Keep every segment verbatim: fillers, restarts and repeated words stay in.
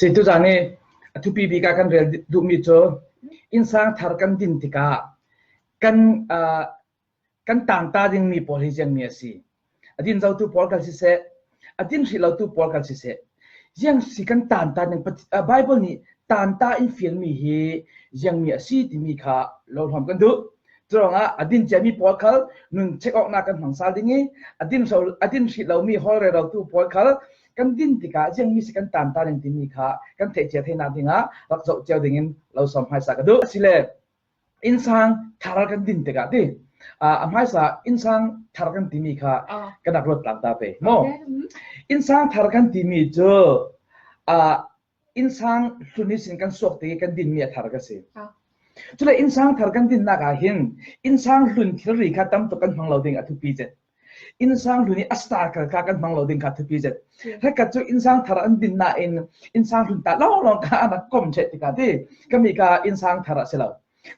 Ceitu zani a thupi bika kan rel duhmi cu innsang thar kan din tikah kan, aa, kan tanta dingmi pawl hi ziangmi a si. A din zotu pawl kal siseh, a din hrih lotu pawl kal siseh, ziang si kan tanta ding, Pat-, aa, Bible nih tanta in fialmi hi ziangmi a si timi kha lo hlawm kan duh. Curuangah a din ciami pawl khal nun check awknak kan hmang sal ding i, a din hro-, a din hrih lomi hawl rerotu pawl khal kan din tikah ziangmi si kan tanta ding timi kha kan theih cia theinak dingah rak zoh cio dingin lo sawm hmaisa ka duh. Asile innsang thar kan din tikah ti, aa, a hmaisa innsang thar kan timi kha ah, kan rak ruat tlangta pei maw? Okay. Mm. Innsang thar kan timi cu, aa, innsang hlun ihsin kan suak tik i kan dinmi a thar ka si. Ah. Cule innsang thar kan dinnak ah hin innsang hlun thilri kha tam tuk kan hmang lo ding a thupi zet. Innsang hlun i a star kha kan hmang lo ding kha thupi zet. Yeah. Hrekkhat cu innsang thar an din nain innsang hlun ta lawnglawng kha an rak kom ṭheh tikah ti, kami kha innsang thar a si lo.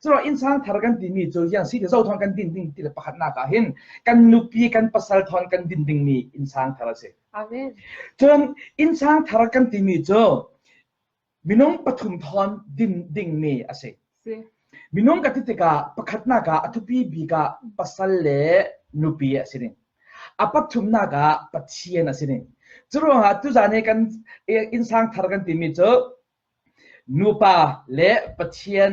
Curuangah innsang thar kan timi cu ziang si ti zo thawn kan din ding ti le pakhatnak ah hin kan nupi kan pasal thawn kan din dingmi innsang thar a si. Amen. Cun innsang thar kan timi cu minung pathum thawn din dingmi a si. Si. Minung ka ti tikah pakhatnak ah a thupi bik ah pasal le nupi a si ding. A pathumnak ah Pathian a si ding. Curuangah tuzan i kan, eh, innsang thar kan timi cu nupa le Pathian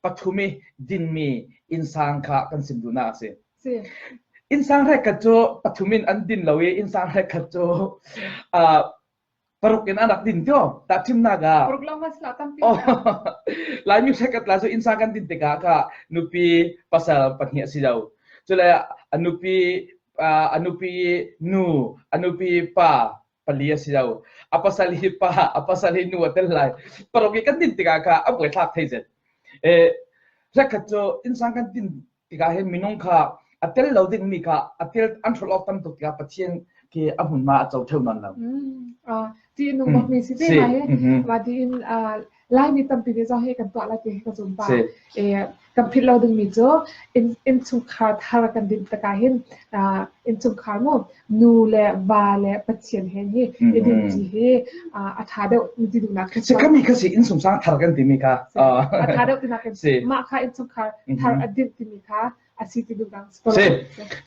pathum i dinmi innsang kha kan sim duhnak a si. Si. Innsang hrekkhat cu pathum in an din lo i innsang hrekkhat cu, ah, paruk in an rak din tio, tahṭhimnak ah. Paruk lo hmasa tampi. Oh. Laimi hrekkhat tla cu innsang kan din tikah kha nupi pasal pahnih a si lo. Cule a nupi, ah, a nupi nu, a nupi pa pali a si lo. A pasal hi pa, a pasal hi nu a tel lai. Paruk i kan din tikah kha a buaithlak thei zet. Eh, hrekkhat cu innsang kan din tikah hin minung kha a tel lo dingmi kha a tel an hrolh awk tam tuk tikah Pathian khi a hmunhma a co ṭheu nawn lo. Mm, ah, ti in nung bawk mi si te lai he. Mhm. Mah ti in, ah, Laimi tampi nih zong he kan tuah lai ti he ka zumpa. Si. Eh, kan philh lo dingmi cu inn, innchungkhar thar kan din tikah hin, ah, innchungkhar mu, nu le va le Pathian he hi i din ci hi, ah, a ṭha deuh ti duhnak kan si. Kami kha si, innsungsang thar kan timi kha. Si. Ah. A ṭha deuh tinak kan si. Mah kha innchungkhar thar a din timi kha a si ti duh dang si. Si.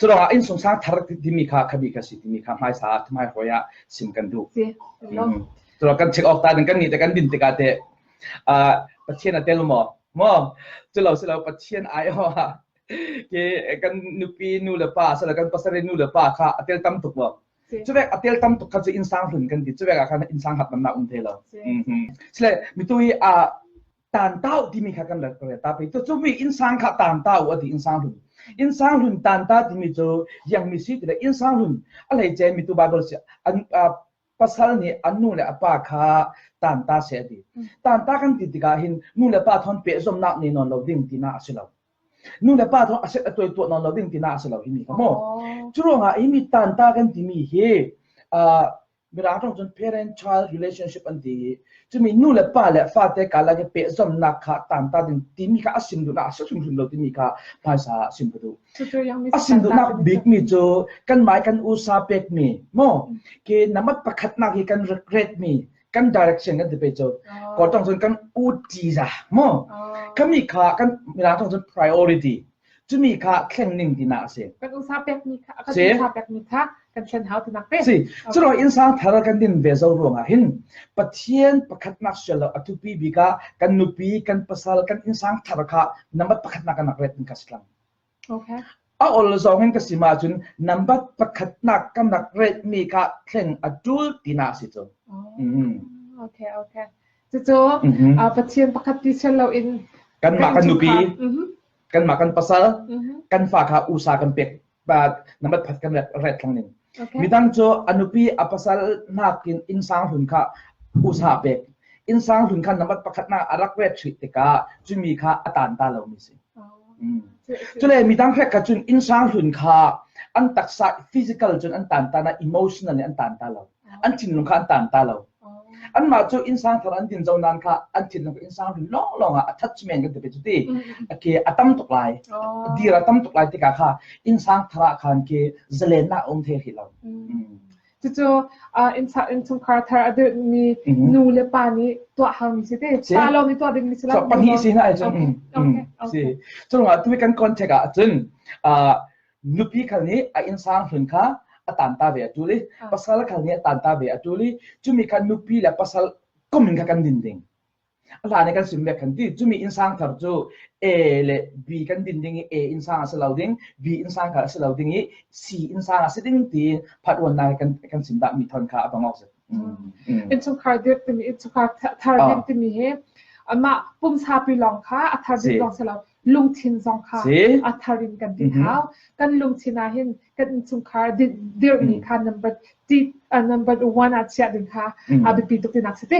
Curuangah innsungsang thar timi kha kha bik a si timi kha hmaisa, thuhmai hruai ah sim kan duh. Si. Curuangah kan check awk ta ding, kan nih te kan din tikah te, ah, Pathian a tel maw? Maw? Cu lo si lo, Pathian ai aw. Ke, kan nupi nu le pa, si lo kan pasal nu le pa kha a tel tam tuk maw? Si. Cuvek a tel tam tuk kha cu innsang hlun kan ti. Cuvek ah khan innsang hatnamnak um thei lo. Si. Mhm. Cule mitu i, ah, tanta uh timi kha kan rak rel ta pei. Cu, cumi innsang kha tanta uh a ti, innsang hlun. Innsang hlun tanta timi cu ziangmi si ti le innsang hlun a hleice mitu Bible si, an, a, pasal nih a nu le a pa kha tanta si a ti. Mm. Tanta kan ti tikah hin nu le pa thawn pehzomnak nei nawn lo ding tinak a si lo. Nu le pa thawn a set a tuai tuah nawn lo ding tinak a si lo himi kha maw? Oh. Curuangah himi tanta kan timi hi, ah, Mirang ṭawng cun parent child relationship an ti i, cumi nu le pa le fate kal ah pehzomnak kha tanta ding timi kha a sim duhnak a si hrimhrim lo timi kha hmaisa a sim ka duh. Cu cu ziangmi a sim duhnak bikmi cu kanmah i kan usa pekmi maw? Mm. Ke nambat pakhatnak hi kan ret, retmi, kan direction kan ti pei cu. Oh. Kawl ṭawng cun kan uti za maw? Oh. Kami kha kan Mirang ṭawng cun priority. Cumi kha thleng ning tinak a si. Kan usa pekmi kha, kan usa pekmi kha kan thlen hau tinak te. Si. Okay. Curuangah innsang thar kan din ve zo ruangah hin Pathian pakhatnak si lo, a thupi bik ah kan nupi, kan pasal, kan innsang thar kha nambat pakhatnak kan rak ret in ka si tlang. Okay. A ol zong in ka si mah cun nambat pakhatnak kan rak retmi kha thleng a ṭul tinak a si cu. Oh. Mm. Okay, okay. Cucu, mhm, ah, Pathian pakhat ti si lo in kanmah kan nupi, mhm, kanmah kan pasal, mhm, kan fa kha usa kan pek, ba, nambat pakhat kan ret, ret thlang ning. Okay. Midang cu a nupi a pasal hnakin innsang hlun kha usa pek. Innsang hlun kha nambat pakhatnak a rak ret hrih tikah cumi kha a tanta lomi si. Oh. Mm. Si, si. Cule midang hrekkhat cun innsang hlun kha an taksa physical cun an tanta nain emotional nih an tanta lo. Oh. An thinlung kha an tanta lo. Oh. Anmah cu innsang thar an din zo nain kha an thinlung kha innsang hlun lawnglawng ah attachment kan ti pei cu ti. Mm, mm, mm. A ke a tam tuk lai. Oh. A dir a tam tuk lai tikah kha innsang thar ah khan ke zalennak a um thei hrih lo. Mm. Mm. Cucu, ah, innchungkhar thar a dirh mi nu le pa nih tuah hang mi si te. Pa lawng nih tuah ding mi si lo. Pahnih si hna ai cun. Si. Curuangah tumi kan contact ah cun, ah, nupi khal nih a innsang hlun kha a tanta ve a ṭul i, pasal khal nih a tanta ve a ṭul i, cumi kha nupi le pasal kom in kha kan din ding. A hlan i kan sim ve khan ti, cumi innsang thar cu A le B kan din ding i, A innsang a si lo ding, B innsang kha a si lo ding i, C innsang a si ding ti phattuannak i kan, kan sim dah mi thawn kha a bang awk si. Innchungkhar dirh timi, innchungkhar thar dirh timi hi amah pumsapi lawng kha a thar ding lawng si lo, lungthin zong kha a thar in kan din hau. Kan lungthin ah hin kan innchungkhar dirh mi kha number, number one ah chiah ding kha a biapi tuk tinak si ti.